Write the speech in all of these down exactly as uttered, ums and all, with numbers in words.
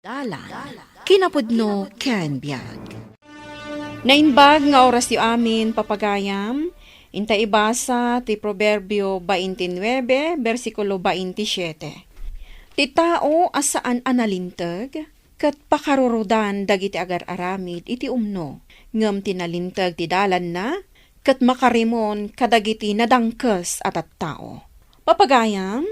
Dalan, kinapudno ken biag. Naimbag nga orasyo amin, papagayam. Inta ibasa ti Proverbio twenty-nine, bersikulo twenty-seven. Ti tao a saan a nalinteg, ket pakarurudan dagiti agar-aramid iti umno, ngem ti nalinteg ti dalanna, ket makarimon kadagiti nadangkes a tattao. Papagayam,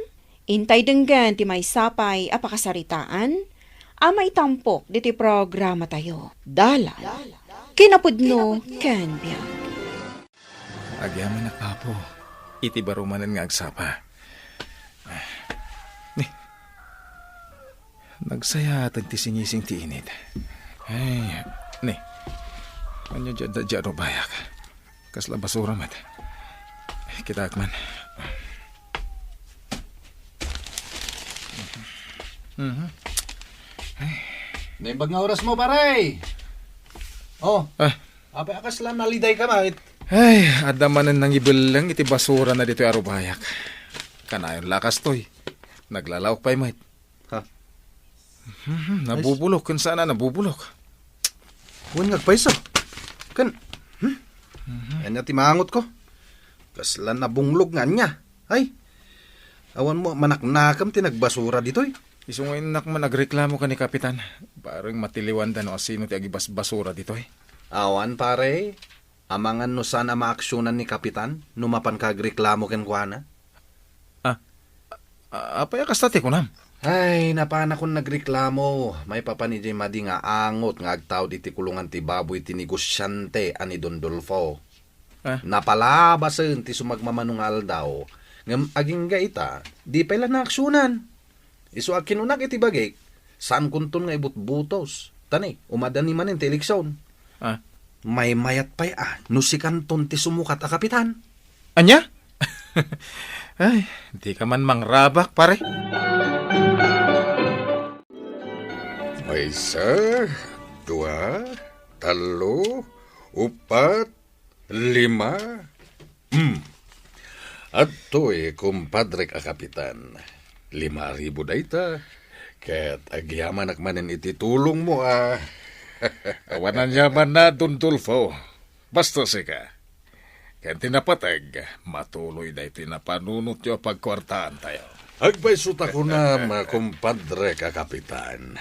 intay denggen ti maysa pay a pakasaritaan a maitampok diti programatayo. Dalan, kinapudno ken biag. Agyamanak, Apo, iti baro manen nga agsapa. Ni, nagsayaat ti singising ti init. Ay, ni, ania diay, diay rubayak? Kasla basura met. Kitaek man. Mhm. Naimbag nga orasmo, pare! Oh, Ah. Apay a kasla nalidayka met? Ay, adda manen nangibelleng iti basura na ditoy a rubayak. Kanayon la kastoy. Naglalaok pay met. Ha? Mhm, nabubulok, ken saan a nabubulok. Wen nga agpayso. Ken, hmm? Mhm. Ania ti maangotko? Kasla nabunglog nga ania? Ay, awan mo manaknakem ti nagbasura ditoy. Isu nga innak man agreklamo ken ni Kapitan. Bareng matiliwanda no asino ti agibasbasura ditoy. Awan, pare. Amangan no saan a maaksionan ni Kapitan no mapanka agreklamo kenkuana? Ah, a-, apay a kasta ti kunam? Ay, napanakon nagreklamo maipapan idiay madi nga angot nga agtaud iti kulongan ti baboy ti negosiante a ni Don Dolfo. Ah. Napalabasen ti sumagmamano nga aldaw, ngem agingga ita, di pay la naaksionan. Isu a kinunak iti bagik, saankonton nga ibutbutos. Ta ni, umadani manen ti eleksion. Ah. Maymayat pay a no sikanton ti sumukat a kapitan. Ania? Ay, dika man mangrabak, pare. Maysa, dua, tallo, upat, lima. Hmm. Adtoy, kumpadrek a kapitan. Lima a ribu dayta. Ket agyamanak manen iti tulongmo a. Awan aniamanna, Don Dolfo. Basta sika. Ken ti napateg, matuloy daytoy napanunotyo a pagkuartaantayo. Agpayso ta kunam, kumpadrek a kapitan.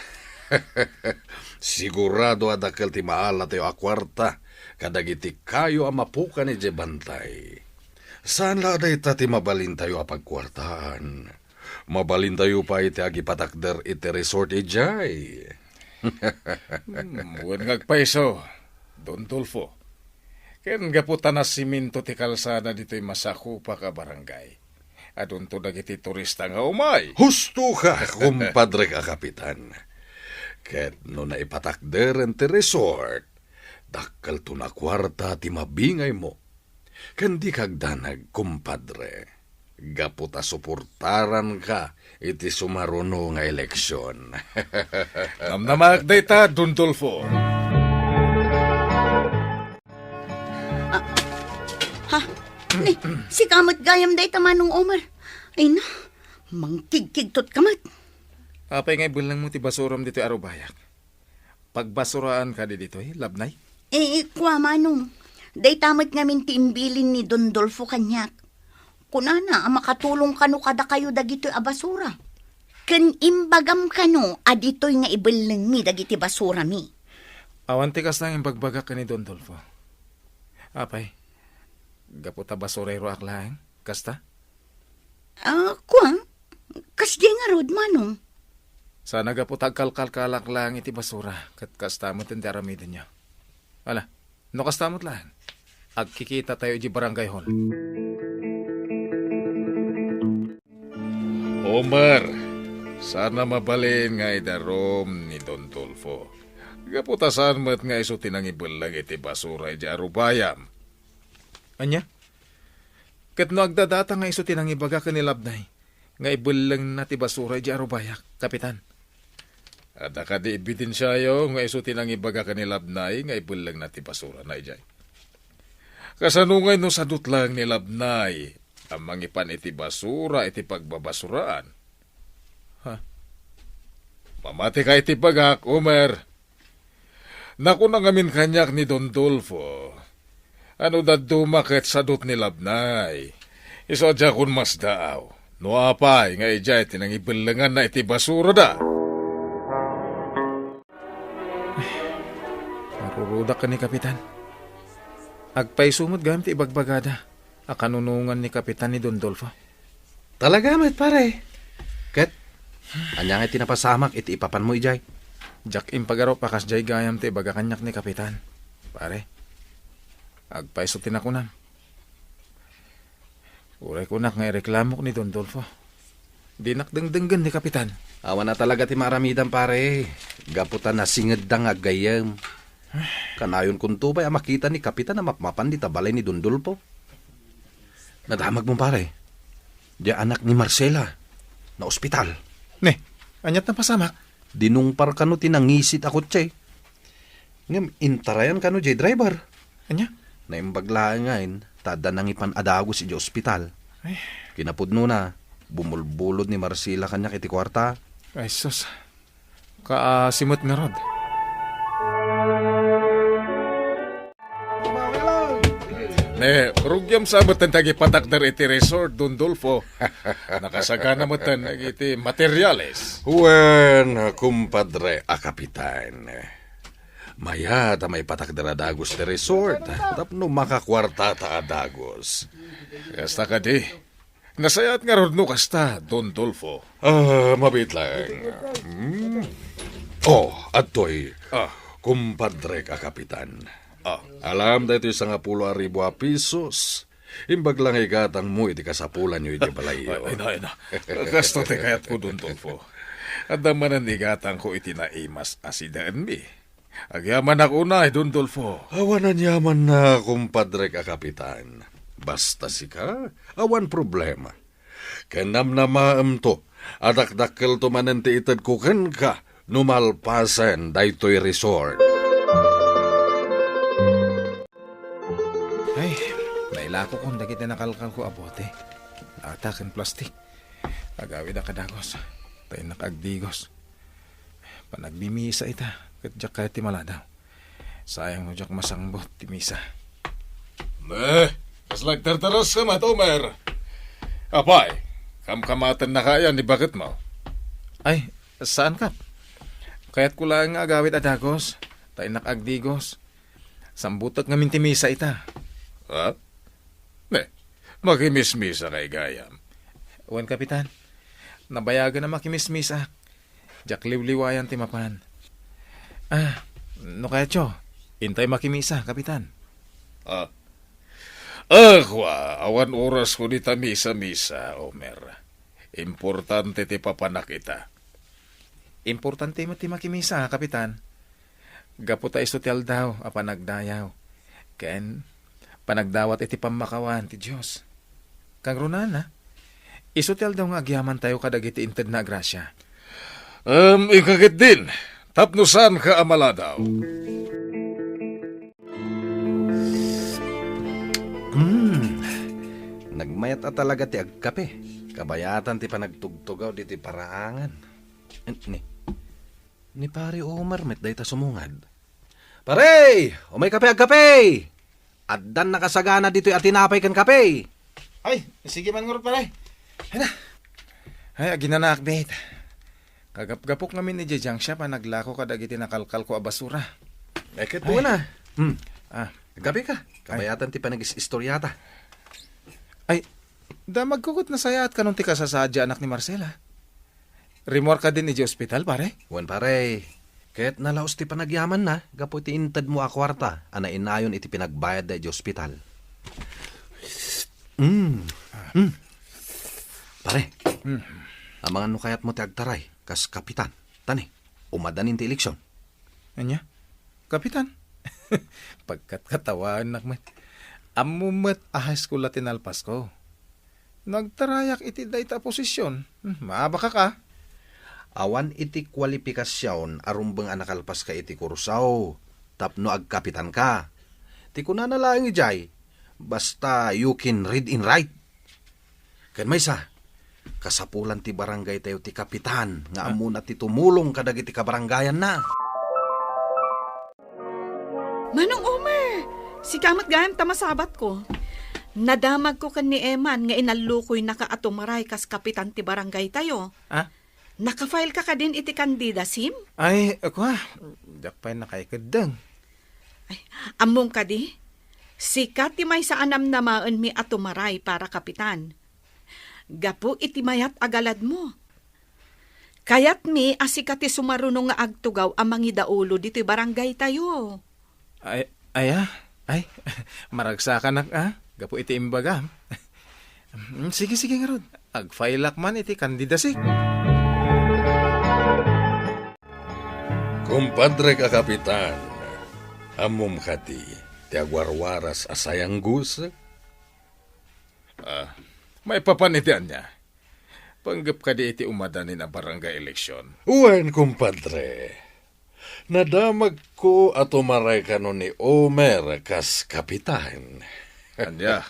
Sigurado a dakkel ti maalatayo a kuarta kadagiti kayo a mapukan idiay bantay. Saan la a dayta ti mabalintayo a pagkuartaan. Mabalintayo pay ti agipatakder iti resort idiay. Hmm, wen nga agpayso, Don Dolfo. Ken gapu ta nasiminto ti kalsada ditoy masakupak a barangay, adunto dagiti turista nga umay. Husto ka, kumpadrek a kapitan. Ket no naipatakderen ti resort, dakkelton a kuarta ti mabingaymo. Ken dika agdanag, kumpadre, gapu ta suportaranka iti sumaruno nga eleksion. Namnamaak dayta, Don Dolfo. Ah, ha? Ni, sika met gayam dayta, Manong Omar. Ay na, mangkigkigtot ka met. Apay nga ibellengmo ti basuram ditoy a rubayak? Pagbasuraan kadi ditoy, Labnay? Eh, kua, Manong. Dayta met ngamin ti imbilin ni Don Dolfo kaniak. Kunana a makatulong kano kadakayo dagitoy a basura. Ken imbagam kano a ditoy nga ibellengmi dagiti basurami. Awan ti kasta nga imbagbagak ken ni Don Dolfo. Apay, gapu ta basurayroak laeng, kasta? Ah, kua? Kasdiay ngarud, Manong? Sana gapu ta agkalkalkalak laeng iti basura, ket kasta met ti aramidenyo. Ala, no kasta met laeng, agkikitatayo idiay barangay hall. Omer, sana mabalin nga idarum ni Don Dolfo. Gapu ta saan met nga isu ti nangibelleng iti basura idiay arubayam. Ania? Ket no agdadata nga isu ti nangibaga ken ni Labnay nga ibellengna ti basura idiay arubayak, Kapitan? Adda kadi ebidensiayo nga isu ti nangibaga ken ni Labnay nga ibellengna ti basurana idiay? Kasano ngay no sadut laeng ni Labnay a mangipan iti basura iti pagbabasuraan? Ha? Pamatika iti bagak, Omer. Nakuna ngamin kaniak ni Don Dolfo, ano dadduma ket sadut ni Labnay. Isu a diakon masdaaw no apay nga idiay ti nangibellenganna iti basurada. Narurudak ken ni Kapitan. Agpayso met gayam ti ibagbagada a kanunongan ni Kapitan ni Don Dolfo. Talaga met, pare. Ket, ania nga ti napasamak iti ipapanmo idiay? Diak impagarup a kasdiay gayam ti ibaga kaniak ni Kapitan, pare. Agpayso ti nakunam. Uray kunak nga ireklamok ni Don Dolfo. Dinak dengdenggen ni Kapitan. Awan a talaga ti maaramidam, pare. Gapu ta nasingedda nga aggayyem. Kanayon kunto pay a makita ni Kapitan a mapmapan dita balay ni Don Dolfo. Nadamagmo, pare. Di anak ni Marcela. Naospital. Ne, aniat napasamak? Dinungpar kano ti nangisit a kotse. Ngem intarayan kano jay driver. Ania? Naimbag laeng ngayen, ta adda nangipan a dagus idiay ospital. Ay. Kinapudnona, bumulbulod ni Marcela kaniak iti kuarta. Ay, sus. Kaasi met ngarud. Ne, rugiam sa met ti agipatakder iti resort, Don Dolfo. Nakasagana met iti materials. Wen, kumpadre a kapitan. Mayat a maipatakder a dagus ti resort tapno makakuartata a dagus. Kasta kadi, nasayaat ngarud no kasta, Don Dolfo. Ah, mabiit laeng. Hmm. Oh, adtoy. Ah. Kumpadre a kapitan. Ah. Alam daytoy sangapulo a ribu a pesos. Imbag la nga igatangmo iti kasapulanyo iti balayyo. Ay, ay na, ay na. Kasto ti kayatko, Don Dolfo. Adda manen igatangko iti naimas a sidaenmi. Agyamanak unay, Don Dolfo. Awan aniamanna, kumpadrek a kapitan. Basta sika, awan problema. Ken namnamaemto a dakdakkelto manen ti itedko kenka no malpasen daytoy resort. Ay, nailakokon dagiti nakalkalko a bote, lata ken plastik. Agawidak a dagus, ta innak agdigos. Panagmimisa ita, ket diak kayat ti maladaw. Sayang no diak masangbut ti misa. Eh, kasla agtartaraska met, Omer. Apay, kamkamatennaka aya ni baketmo? Ay, saan, Kap. Kayatko laeng nga agawid a dagus, ta innak agdigos. Sambutek ngamin ti misa ita. Ha? Ne, makimismisa kay gayam. Wen, Kapitan. Nabayagen a makimismisa. Diak liwliwayan ti mapan. Ah, no kayatyo, intay makimisa, Kapitan. Ah. Ah, kua, awan orasko dita misa-misa, Omer. Importante ti papanak ita. Importante met ti makimisa, Kapitan. Gapu ta isu ti aldaw a panagdayaw ken panagdawat iti pammakawan ti Dios. Kangrunana, isu ti aldaw nga agyamantayo kadagiti intedna a grasia. Em, ikaket din, tapno saanka a maladaw. Hmm. Nagmayat a talaga ti agkape. Kabayatan ti panagtugtugaw diti paraangan. Ni, ni Pare Omar met dayta sumungad. "Pare! Umay kape, agkape! Addan nakasagana ditoy a tinapay ken kape!" Ay, sige man ngarud, pare. Ay na. Ay, aginanaak, bet. Kagapgapok ngamin idiay junk shop a naglako kadagiti nakalkalko a basura. Ay, ket Ay. Buwan na. Hmm. Ah. Agkape ka. Ay. Kabayatan ti panagis-istoriata. Ay, damagko ket nasayaat kanon ti kasasaad ti anak ni Marcela. Rimmuarka din idiay ospital, pare? Wen, pare. Ket nalaus ti panagyamanna gapu iti intedmo a kuarta a nainayon iti pinagbayadda idiay ospital. Mm. Mm. Pare, Hmm. amangan no kayatmo ti agtaray kas kapitan. Tani, umadanin ti eleksyon. Ania? Kapitan? Pagkatkatawaennak met. Ammom met a high school la ti nalpasko. Nagtarayak iti dayta a posisyon. Hmm, maabakak a. Awan iti kualipikasion a rumbeng a nakalpaska iti kurso tapno agkapitanka. Ti kunana laeng idiay, basta you can read and write. Ken maysa, Kasapulan ti barangaytayo ti kapitan nga Ah. ammona ti tumulong kadagiti kabarangayanna. Manong Omer, sika met gayam ta masabatko. Nadamagko ken ni Eman nga inallukoynaka a tumaray kas kapitan ti barangaytayo. Ah? Naka-file ka kadin iti candidacy? Ay, ako, ah, diak pay nakaikeddeng. Ay, ammom kadi? Sika ti maysa a namnamaenmi a tumaray para kapitan. Gapu iti mayat a galadmo. Kayatmi a sika ti sumaruno nga agtugaw a mangidaulo ditoy barangaytayo. Ay, aya? Ay, maragsakanak, ah, gapu iti imbagam. Mm, sige, sige ngarud. Agfailak man iti candidacy. Kumpadre ka kapitan, ammom kadi ti agwarwaras a sayanggusek? Ah, maipapan iti ania? Panggep kadi iti umadanin a barangay eleksyon? Wen, kumpadre. Nadamagko a tumaray kano ni Omer kas kapitan. Ania?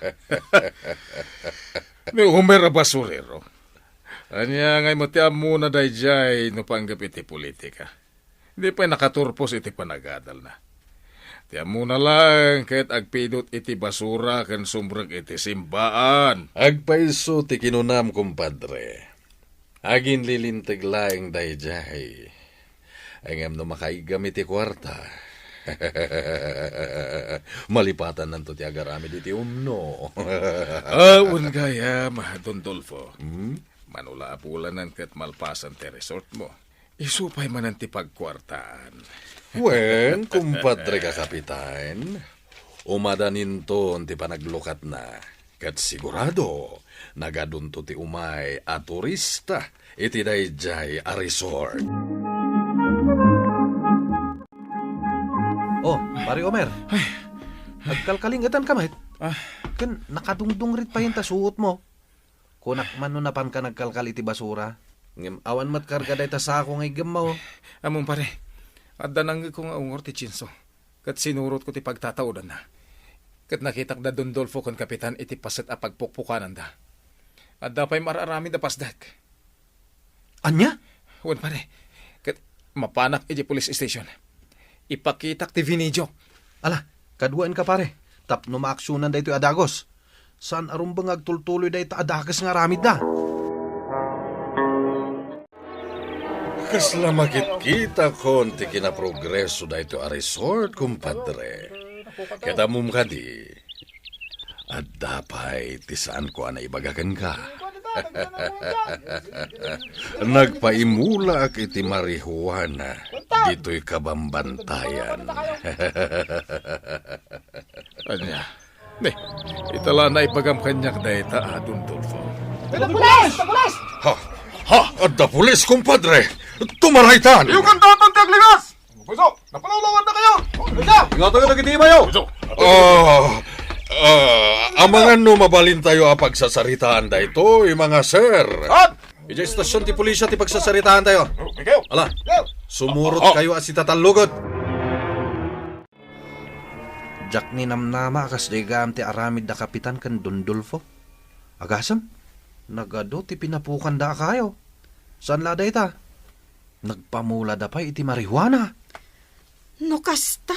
Ni Omer a basurero? Ania ngay mo ti ammona daydiay no panggep iti politika? Di pay nakaturpos iti panagadalna. Ti ammona laeng ket agpidot iti basura ken sumrek iti simbaan. Agpayso ti kinunam, kumpadre. Aginlilinteg laeng daydiay. Ngem no makaiggam iti kuarta, malipatannanto ti agaramid iti umno. Ah, wen gayam, Don Dolfo. Hmm? Mano la a bulanen ket malpasen ti resort mo. Isu pay manen ti pagkuartaan. Wen, kumpadre ka kapitan, umadaninton ti panaglukatna. Ket sigurado, nagadunto ti umay a turista iti daydiay a resort. Oh, Pare Omer. Ay. Agkalkalingetan ka met? Ah. Ken nakadungdungrit pay ta suot mo. Kunak man no napanka nagkalkal iti basura. Ngem awan met karga dayta sako nga igemmo. Ammom, pare, adda nangngegko nga ungor ti tsinso, ket sinurotko ti pagtataudanna. Ket nakitak da Don Dolfo ken Kapitan iti paset a pagpukpukananda. Adda pay mar-aramid a pasdek. Ania? Wen, pare. Ket mapanak iti police station. Ipakitak ti video. Ala, kaduaenka, pare, tapno maaksionan daytoy a dagus. Saan a rumbeng nga agtultuloy dayta a dakes nga aramidda. Kasla makitkitakon ti kinaprogreso daytoy a resort, kumpadre. Ket ammom kadi, adda pay ti saanko a naibaga kenka. Nagpaimulaak iti marijuana ditoy kabambantayan. Ania? Ne, ita la naibagam kaniak dayta a Don Dolfo. Adda pulis! Adda pulis! Ha? Ha? Adda pulis, kumpadre! Tumaraytan! Iwagan daytan ti agligas! Puso, napalawlawanna kayo! Puso! Ingatayo dagiti imayo! Puso! Ah, ah, amangan no mabalintayo a pagsasaritaan daytoy, mga sir. At? Idiay estasyon ti pulisya ti pagsasaritaantayo. Ala, sumurot kayo a sitatallugod. Diak ninamnama a kasdiay gayam ti aramid da Kapitan ken Don Dolfo. Agasem, nagadu ti pinapukanda a kayo. Saan la dayta? Nagpamulada pay iti marijuana. No kasta,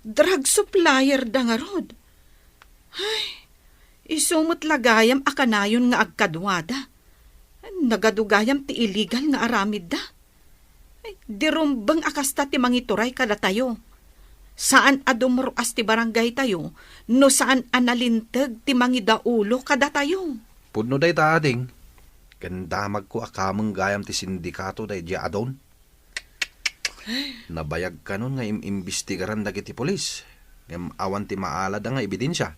drug supplier da ngarud. Ay, isu met la gayam a kanayon nga agkaduada. Nagadu gayam ti illegal nga aramidda. Ay, di rumbeng a kasta ti mangituray kadatayo. Saan a dumruas ti barangaytayo no saan a nalinteg ti mangidaulo kadatayo. Pudno dayta, ading. Ken damagko a kameng gayam ti sindikato daydiay a Don. Nabayag kanon nga im-imbestigaran dagiti pulis, ngem awan ti maalada nga ebidensia.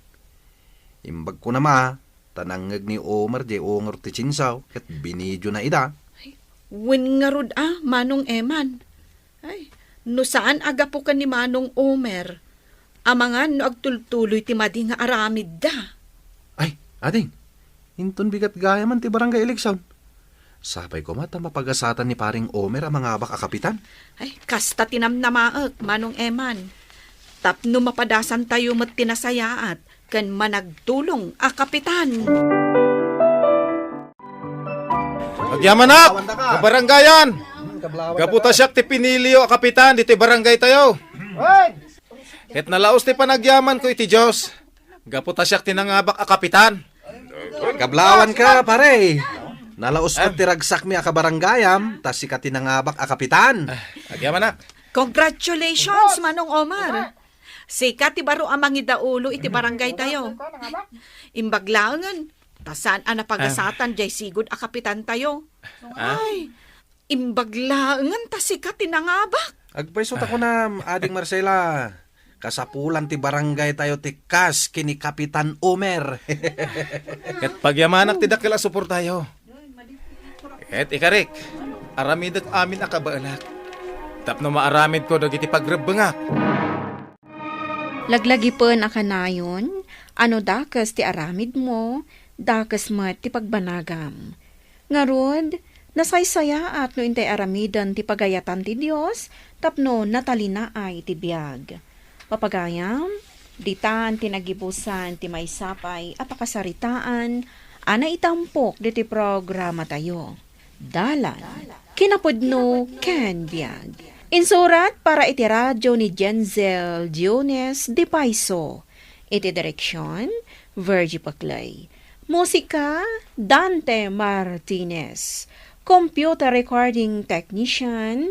Imbagko na ma, ta nangngeg ni Omer diay ungor ti tsinsaw ket binidiona ida. Ay, wen ngarud a, Manong Eman. Ay, no saan a gapu ken ni Manong Omer, amangan no agtultuloy ti madi nga aramidda. Ay, ading, inton bigat gayamen ti barangay eleksyon. Sapay koma ta mapagasatan ni Paring Omer a mangabak a kapitan. Ay, kasta ti namnamaek, Manong Eman. Tapno mapadasantayo met ti nasayaat ken managtulong a kapitan. Agyamanak, kabarangayan! Gapu ta siak ti piniliyo a kapitan ditoy barangay tayo. Ket nalaus ti panagyamanko iti Dios. Gapu ta siak ti nangabak a kapitan. Kablawan ka, pare. Nalaus met ti ragsakmi a kabarangayam, ta sika ti nangabak a kapitan. Agyamanak. Congratulations, Manong Omar. Sika ti baro a mangidaulo iti barangay tayo. Imbag laengen, ta saan a napagasatan jay sigud a kapitan tayo. Ay, imbag laengen ta sika ti nangabak. Agpayso ta kunam, Ading Marcela, kasapulan ti barangay tayo ti kas ken ni Kapitan Omer. Ket pagyamanak ti dakkel a suportayo. Ket ikarik, aramidek amin a kabaelak. Tapno maaramidko dagiti pagrebbengak. Laglagipen a kanayon, a no dakes ti aramidmo, dakes met ti pagbanagam. Ngarud, nasaysayaat no intay aramiden ti pagayatan ti Dios tapno natalinaay ti biag. Papagayam, ditan ti nagibusan ti maysa pay a pakasaritaan a naitampok ditoy programatayo. Dalan, kinapudno ken biag. Insurat para iti radio ni Jenzel Diones de Paiso. Iti direksion, Virgie Paclay. Musika, Dante Martinez. Computer recording technician,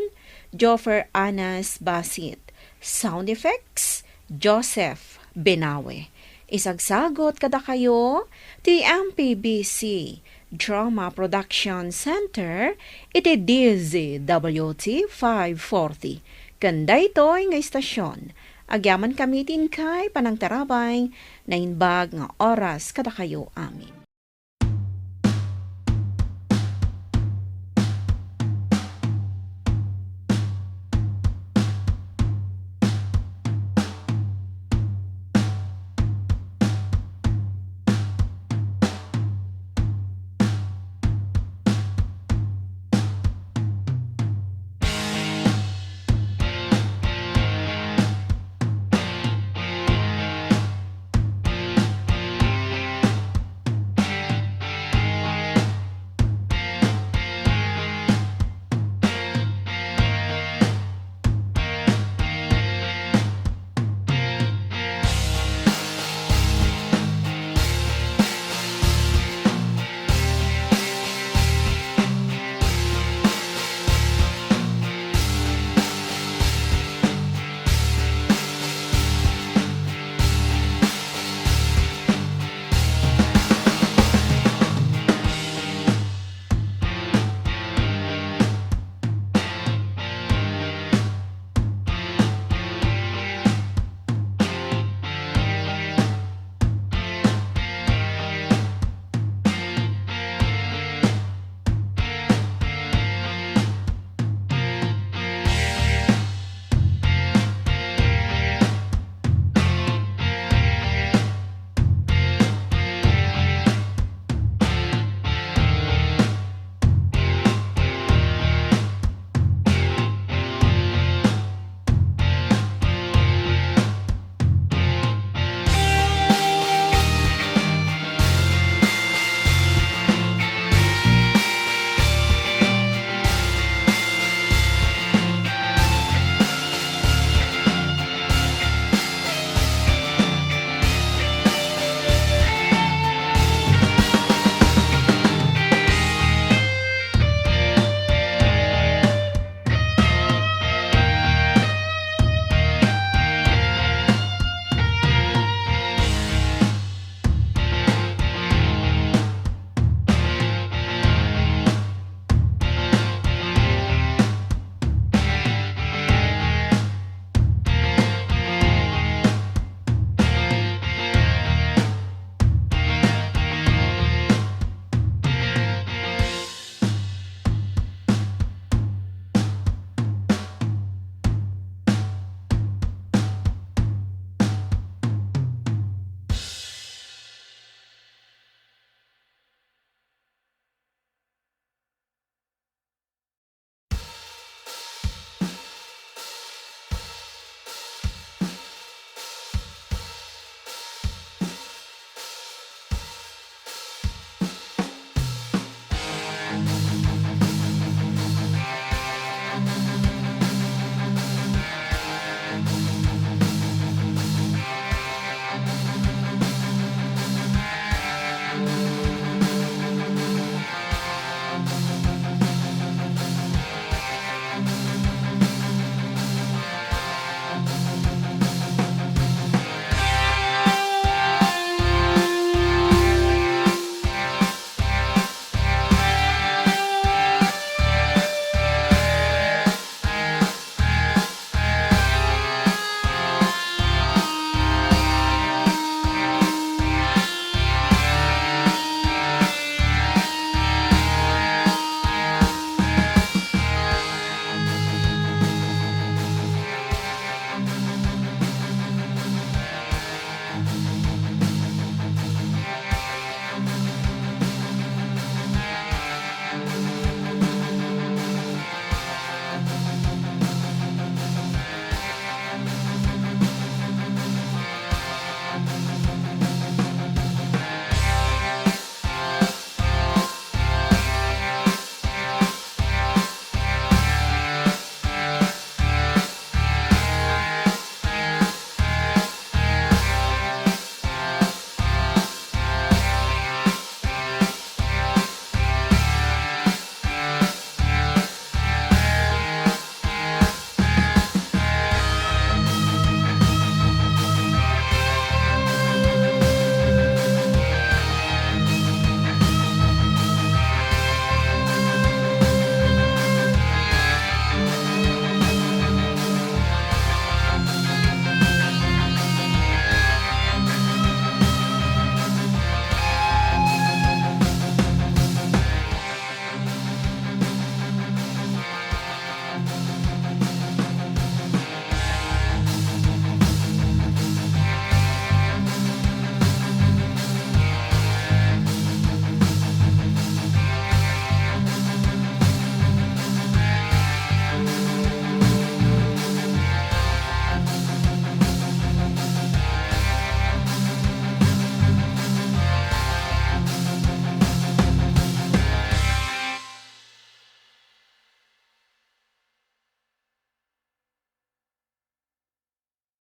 Joffer Anas Basit. Sound effects, Joseph Benawe. Isagsagot kadakayo ti M P B C Drama Production Center iti D Z W T five forty. Ken daytoy nga istasyon, agyamankami ti inkay panangtarabay, naimbag nga oras kadakayo amin.